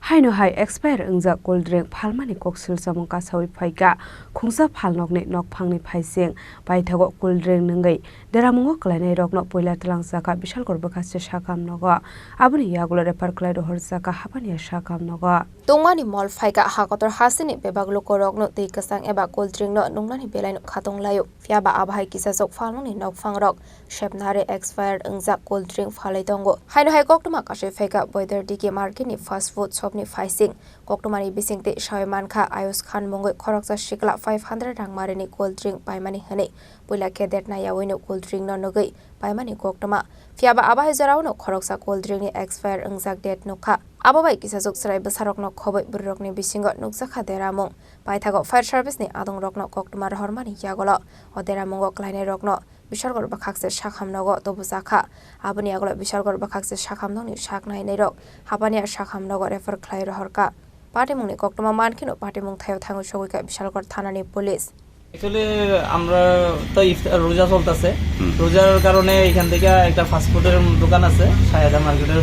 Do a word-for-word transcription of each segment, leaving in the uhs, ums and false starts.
Haino hai expire wngjak cold drink phalmani koksil chamung kasawi phaikha khungsa phalnokni nokphangni phaising. Paithago cold drink nwngwi deramungo kwlainairokno puila twlangjakha Bishalgarh bwkhakse sakam nogo. Aboni yagulo refer khlai rohorjakha Hapania sakam nogo. Tungmani mol phaikha hakotor hasini bebak lukorokno twi kwchang eba cold drink no nungnani belaino khatong laio. Phiyaba abo hai kisachwk phalnokni nokphangrok sepnari expired wngjak cold drink phalwi tongo. Haino hai koktwma kasui phaikha Boidardigi market ni fast food shop ni phaising. Koktwmani bisingtwi sawi mankha Ayush Khan mungwi khoroksa sikla five hundred rang marini cold drink paimani hwnwi. Puila khe detna yawino cold drink no nugwi paimani koktwma. Phiyaba abo hai jorao no khoroksa cold drink ni expire wngjak date nukha. Abo bai kisachwk chwrai bwsarokno khobwi bwrwirokni bisingo nukjakha deramung. Paithago fire service ni adongrokno koktwma rohormani yagulo o deramungo kwlainairokno Bishalgarh bwkhakse sakhamnogo tubujakha. Aboni yagulo Bishalgarh bwkhakse sakhamnokni sak nainairok Hapania sakhamnogo refer khlai rohorkha. Patimungni koktwma mankheno patimung thaio thangwi sogwikha Bishalgarh thanani police. Actually, আমরা তো ইফতার, রোজা চলতেছে। হুম। রোজার কারণে এখান থেকে একটা ফাস্ট ফুডের দোকান আছে, সাহেদা মার্কেটের,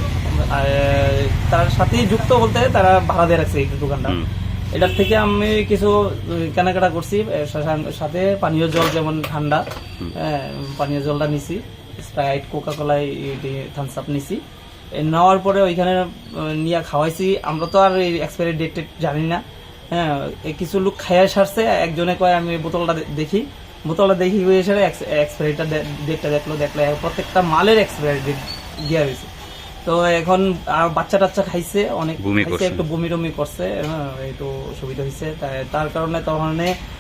আহ, তার সাথেই যুক্ত বলতে তারা ভাড়া দিয়ে রাখছে এই দোকানটা। হুম। এটার থেকে আমি কিছু, উম, কেনাকাটা করছি, এ, সা-, সা-, সাথে পানীয় জল, যেমন ঠান্ডা, হুম। হ্যাঁ, পানীয় জলটা নিছি, স্প্রাইট, কোকা কোলা, এই, এই থামস আপ নিছি। এ, নেওয়ার পরে ওইখানে, আহ, নিয়ে খাওয়াইছি। আমরা তো আর এই এক্সপায়ারি ডেট টেট জানি না। হ্যাঁ, এ, কিছু লোক খাইয়া সারছে, একজনে কয়, "আমি বোতলটা দে-, দেখি।" বোতলটা দেখি হয়ে এসে এক্স-, এক্সপায়ারিটা দে-, ডেটটা দেখলো, দেখলো, এ, প্রত্যেকটা মালের এক্সপায়ারি ডেট গিয়া হয়েছে। তো এখন আর বাচ্চা টাচ্চা খাইছে, অনেক বমি খাইছে, করছে। একটু বমি টমি করছে, হ্যাঁ, একটু অসুবিধা হয়েছে। তাই, তার কারণে তখন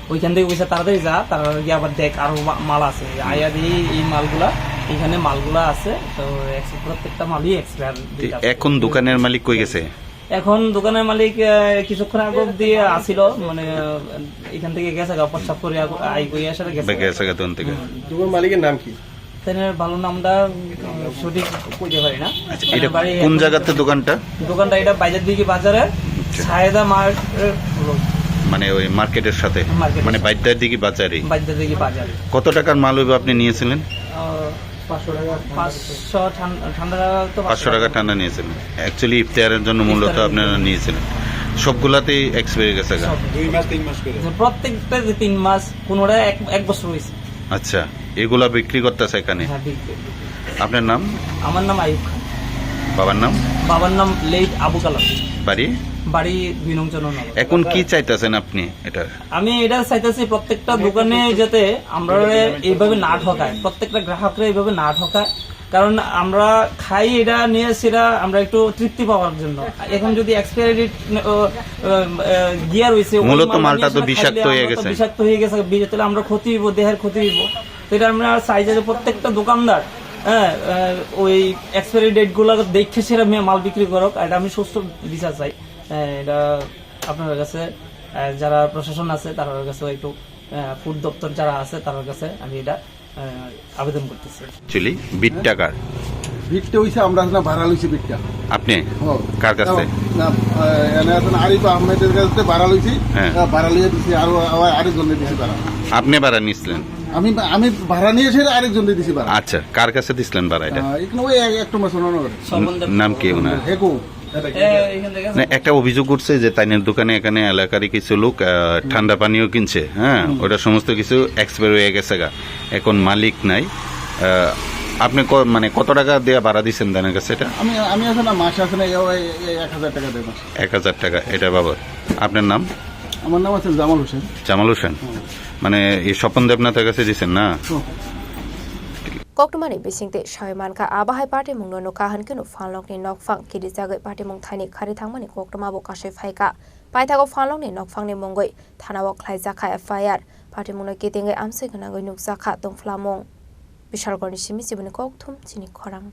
ওইখান থেকে কইছে, "তাড়াতাড়ি যা, তাড়াতাড়ি গিয়ে আবার দেখ, আরো মা-, মাল আছে।" হুম। আইয়া দেখি এই মালগুলা, এখানে মালগুলা আছে, তো এক্স-, প্রত্যেকটা মালই এক্সপায়ার ডেট আছে। এখন দোকানের মালিক কই গেছে? এখন দোকানের মালিক, আহ, কিছুক্ষণ আগে অব্দি আসিল, মানে, আহ, এখান থেকে গেছে গা, প্রস্রাব করে আগ-, আই করে এসে গেছে। গেছে গা দোকান থেকে। হুম। দোকান মালিকের নাম কি? তার ভালো নামটা, উম, সঠিক কইতে পারি না। আচ্ছা, মানে এটা বাড়ি কোন এখন জায়গাতে দোকানটা? দোকানটা এটা বাইজারদিঘি বাজারে, আচ্ছা। সাহেদা মার্ট, এ, হলো। মানে ওই মার্কেটের সাথে? মার্কেটের মানে সাথে। বাইজারদিঘি বাজারে? বাইজারদিঘি বাজারে। কত টাকার মাল হইবে আপনি নিয়েছিলেন? আহ, পাঁচশো টাকা ঠান্ডা। পাঁচশো ঠান-, ঠান্ডা তো পাঁচশো টাকা ঠান্ডা নিয়েছিলেন। Actually ইফতারের জন্য মূলত ইফতারের আপনারা জন্য। নিয়েছিলেন। সবগুলাতেই এক্সপায়ার গেছে গা? সব। দুই মাস, তিন মাস করে। যে প্রত্যেকটা যে তিন মাস, কোনোটা এক, এক বছর হয়েছে। আচ্ছা, এগুলা বিক্রি করতেছে এখানে? হ্যাঁ, বিক্রি, বিক্রি। আপনার নাম? আমার নাম আইয়ুব খান। বাবার নাম? বাবার নাম লেট আবু কালাম। বাড়ি? বাড়ি দুই নং চন্দননগর। এখন কি চাইতেছেন আপনি এটা? আমি এটা চাইতেছি প্রত্যেকটা দোকানে যাতে আমরা এইভাবে না ঠকায়, প্রত্যেকটা গ্রাহকরা এইভাবে না ঠকায়, কারণ আমরা খাই এটা নিয়ে সেটা আমরা একটু তৃপ্তি পাওয়ার জন্য। এখন যদি এক্সপায়ারি ডেট, ও, ও, ও, গিয়া রয়েছে, ওই মূলত মালটা মালটা তো নিয়ে সেটা বিষাক্ত খাইলে হয়ে আমরা তো গেছে। বিষাক্ত হয়ে গেছে, বি-, তাহলে আমরা ক্ষতি হইব, দেহের ক্ষতি হইব। তো এটা আমরা চাই যে প্রত্যেকটা দোকানদার, হ্যাঁ, আহ, ওই এক্সপায়ারি ডেটগুলো দেখে সেটা মে-, মাল বিক্রি করুক, এটা আমি সুস্থ বিচার চাই। হ্যাঁ, এটা আপনার কাছে, আহ, যারা প্রশাসন আছে তার কাছে একটু, আহ, ফুড দপ্তর যারা আছে তার কাছে আমি এটা, আহ, আবেদন করতেছি। Actually বিটটা কার? বিটটা হইছে আমরা না ভাড়া লইছি বিটটা। আপনি? হ্যাঁ। কার কাছে? না, না, আহ, এনে আছেন আরিফ আহমেদের কাছে ভাড়া লইছি। হ্যাঁ। আহ, ভাড়া লইয়া দিছি, আরো, আরো আরেকজনকে দিছি ভাড়া। আপনি ভাড়া নিছিলেন? আমি, আমি ভাড়া নিয়ে এসে আরেকজনকে দিছি ভাড়া। আচ্ছা, কার কাছে দিছিলেন ভাড়া এটা? আহ, এখানে ওই এক, এক নম্বর সোনানগরে। স্বপন দেব। নাম কি ওনার? হেকু। এ, এখান থেকে না, একটা অভিযোগ উঠছে যে তাইনের দোকানে এখানে এলাকারই কিছু লোক, আহ, হুম। ঠান্ডা পানীয় কিনছে, হ্যাঁ, হুম। ওটা সমস্ত কিছু এক্সপায়ার হয়ে গেছে গা, এখন মালিক নাই। আহ, আপনি ক-, মানে কত টাকা দিয়ে ভাড়া দিচ্ছেন তাইনের কাছে এটা? আমি, আমি আছে না, মাসে আছে না, এই, এই, এই এক হাজার টাকা দেয় মাসে। এক হাজার টাকা এটা বাবদ। আপনার নাম? আমার নাম আছে জামাল হোসেন। জামাল হোসেন? হুম। মানে এই স্বপন দেবনাথের কাছে দিচ্ছেন না? হুম। Koktwmani bisingtwi sawi mankha, abo hai patimungno nukha hwnkhe no phalnokni nokphang kirijagwi patimung thaini khari thangmani koktwmabo kasui phaikha. Paithago phalnokni nokphangni mungwi thanao khlaijakha F I R. Patimungno kitingwi amsui gwnangwi nukjakha tongphlamung. Bishalgarhni simi chiboni kokthum chini khorang.